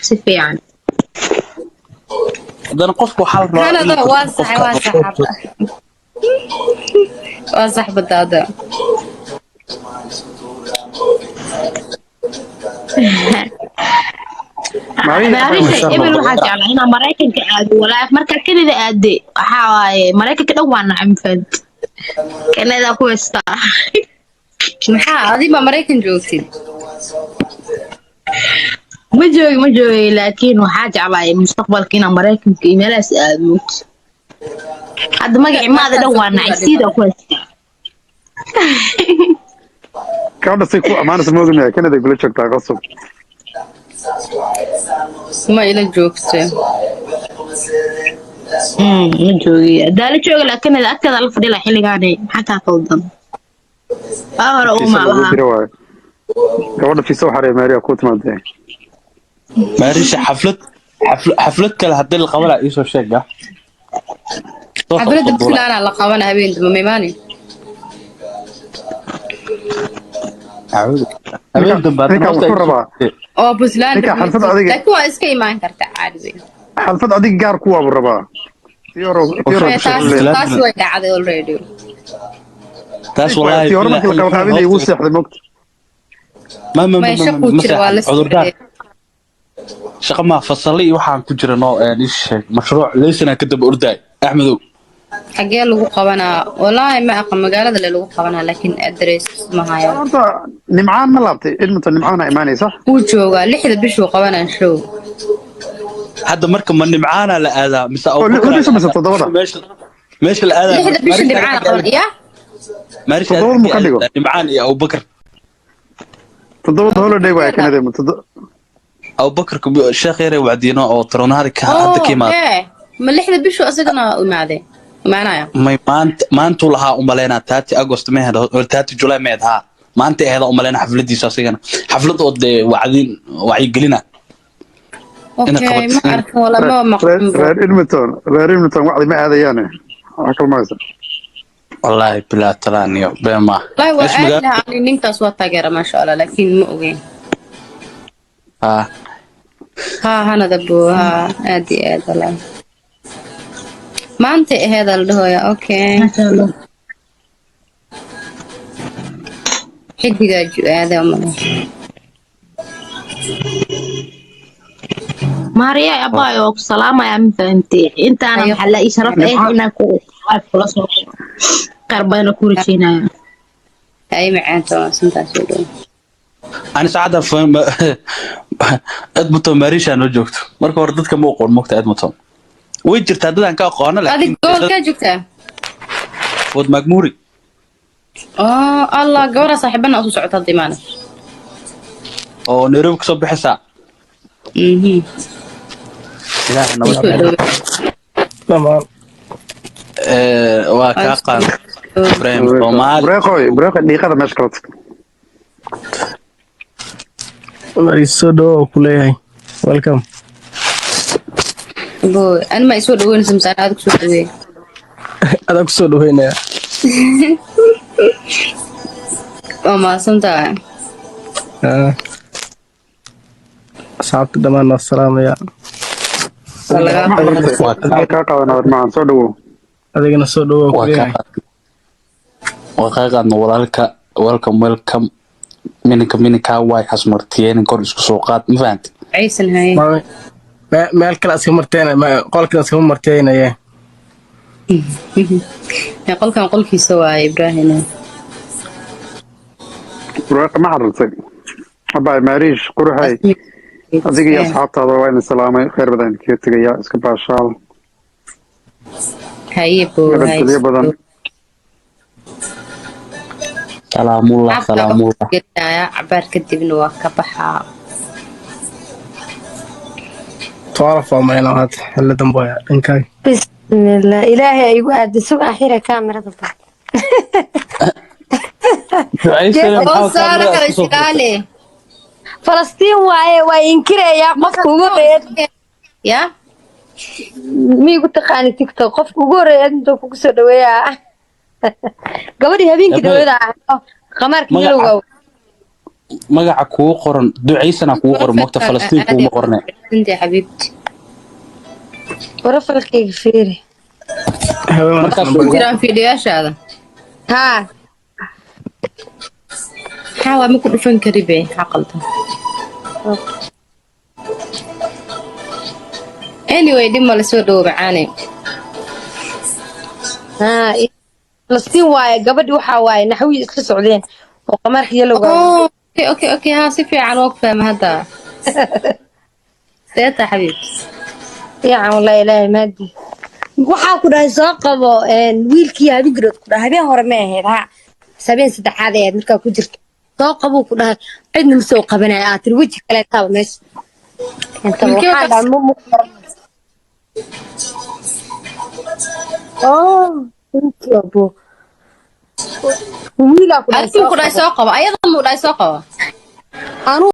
Si fiican. Haddana qofka waxaa la rabaa Canada inuu waa sax, qofka waa sax hadda. Waa sax badaada. Maarisha ebel waxaa jeclaa inaa Maraykanka aado, walaa markaa Canada aade waxaa waaye Maraykanka dhan waa nacay, mafahant? Canada ku haystaa. Maxaa adiga ma Maraykan joogtid? Ma joogi, ma joogi, laakiin waxaa jeclaa mustaqbalka inaa Maraykanka iyo meelahaas aado. Hadda magaci maada dhan waa nacay, siida ku haystaa. Gabadha say ku ammaanaysa moodinaya Canada kula joogtaa qasab. Ma ila joogto. Ma joogi, haddaa la joogi laa Canada agteeda la fadhi laa xilligaane. Maxaa kaa qaldan? Waa hore Fiisa uma lagu lahaa. diro waaye. Gabadha fiisa u xareey Maria ku timaadee. Maarisha, xaflad xaflad kale haddii la qabanaa iisoo sheeg ah. Soo Xafladda soo duula. Puntland la qabana habeen dambe, ma imaani? Acuudu. Habeen dambe haddana Ninkan hoosta wuxuu rabaa Oo Puntland. Ninka xalfad adiga- Laakiin waa iska imaan kartaa caadi wey. Xalfad adiga gaar ku waabu rabaa. Tii hore Maya, ku taas shaqeeyay. taas way dhacday already. Taas wallaahi Tii hore bilaa markii la qalqaabinayay wuu seexday mogta. Ma ma Maya, ma shaquu ma jira, waa la seexan cudurdaar. socday. Shaqa ma fasalli iyo waxaan ku jira noo ii sheeg mashruuc leysana ka daba ordaay Axmedow. Xagee lagu qabanaa? Wallaahi ma aqaan magaalada le lagu qabanaa, laakiin address ma hayo. Horta Nimcaan ma laabtay Edmonton? Nimcaana imaanaysa. Wuu joogaa, 6da bishuu qabanaa show. Hadda marka ma Nimcaana la aadaa mise Oo Abubakar 6da bisha la mise aadaa? 7da? Meesha la aadaa. 6da bisha Nimcaana qaban ya. Maarisha 7 mu ka dhigo? Nimcaan iyo Abubakar. 7da holiday waaye Canada ma Abubakar sheekh yare wacdiino oo Toronto ka hadda ka Oh, imaada. ee ma 6da bishuu asagana imaaday imaanaya? May, maanta maantuu lahaa umaleynaa 30 August mehed or 30 July mehed haa maanta aheeda umaleynaa xafladiisa, asigana xaflad oo dee wacdiin wacyigelina ina Okay, qabato. ma arkin wala ma maqan. Reer Edmonton, reer Edmonton wacdi ma aadayaane. Wax kale ma haysa. Wallaahi bilaa talaaniyo been maaha. Wallahi waa Meesha aad magaalo lahaa ani ninkaas waa taageera maasha Allah, laakiin ma ogeyn. Haa. Haa, hanada buu haa, aad iyo aad wallahi. Maanta aheeda la dhahoya, okay. Maasha Allah. Xidigaa ju-aada umale. Maariya abaayo, waa ku salaamaya, ma fahantay? Intaana Ayo. maxaa la ii sharaf eh inaan ku live kula soo khayr badan ku rajeynaya. Ay macaanta waa santaas oo dhow. Ani saacadda Edmonton Marisha noo joogto. Marka hore dadka ma aqoon mogta Edmonton way jirtaa dadaan ka aqoono Adig laakiin gobolkaa joogtaa? Fort McMurray. Oo Allah, gabadha saaxiibana usoo socota hadda imaana. Oo Nairobi kasoo bixaysaa. Ilaahay nabad. Usoo dhow. Dhammaan. Waa kaa qaan Ibrahim Soomaali. Bureeqoy, bureeqoy, dhiiqada meesha kala tag. Soo dhawo ku leeyahay, welcome. Bo ani ma isoo dhaweynaysa mise anaa aad kusoo dhaweey? Adaa kusoo dhaweynaya. Waa mahadsan tahay. Ah. Asxaabta dhammaan waa salaamaya. Waa lagaa Ma xarirtay. Waa Kaa qaadan war macaan soo dhawow. Adigana soo dhawo ku waa kaa leeyahay. Waa kaa qaadna walaalka, welcome, welcome. Mininka mininkaa waay hasmartiyeenin kor isku soo qaad, ma fahantid? Caysan haye. Meel kale iska marteena qolkan iskama marteenaye. Ee, qolkan qolkiisa waaye Ibraahim. Bureeqa ma xarirtay. Abay Maariish quruxay. Adiga iyo asxaabtaada waa idin salaamay. Khayr badan idinkaga tegaya. Iska baashaal. Haye bo haye. Nabadgelyo badan. Salaamullah, salaamullah. Gelinayaa cabaar kadibna waa ka baxaa. 12 waa mayna hadda xilli dambe waaya dhankaaga. Bismillah, ilaahay ay igu aada sug axira kaamirada bar. Ducaysana Oo maxaa saara kaamira kale isku soo furtay? sigaale. Falastiin waaye, waa inkirayaa qofka ugu horeeya. Ya. Miigu taqaani TikTok qofka ugu horeeya intuu kugu soo dhaweeyaa gabadhii habeenkii Ebe. dhaweeda ah qamaarka Magaca- yelowga. Magaca kugu qoran ducaysana kugu qoran, moogta Falastiin kuuma qorne. Intii xabiibti. Profilkayga fiiri. Habeen Markaas wanaagsan. Jiraan fiidiyoyaashaada. Haa. Maxaa waa ma ku dhufan kari be, maxaa qaldan? Anyway, dhib ma lasoo dhowo macaane. Haa, Falastiin waaye gabadhi, waxaa waaye naxwihii isla socdeen oo qamaarka yalowga. Oh, okay, haa, si fiican waa ku fahma hadda. Seeta xabiibti. Fiican wallahi, ilaahay maadi. Waxaa ku dhahay soo qabo wiilkii habigirood ku dhahay habeen hore ma ahayd, haa, bas habeen saddexaad ahayd markaa ku jirto, soo qabuu ku dhahay, cidna ma soo qabanaya, aa tiri weji kale taaba meesha. Intaba Wiilkii waxaan dhahay ma Oh, thank you, abo. Wiilaa ku dhahay Adigu soo ku dhahay qabo. Soo qabo ayada, muu dhahay soo qabo? Anuu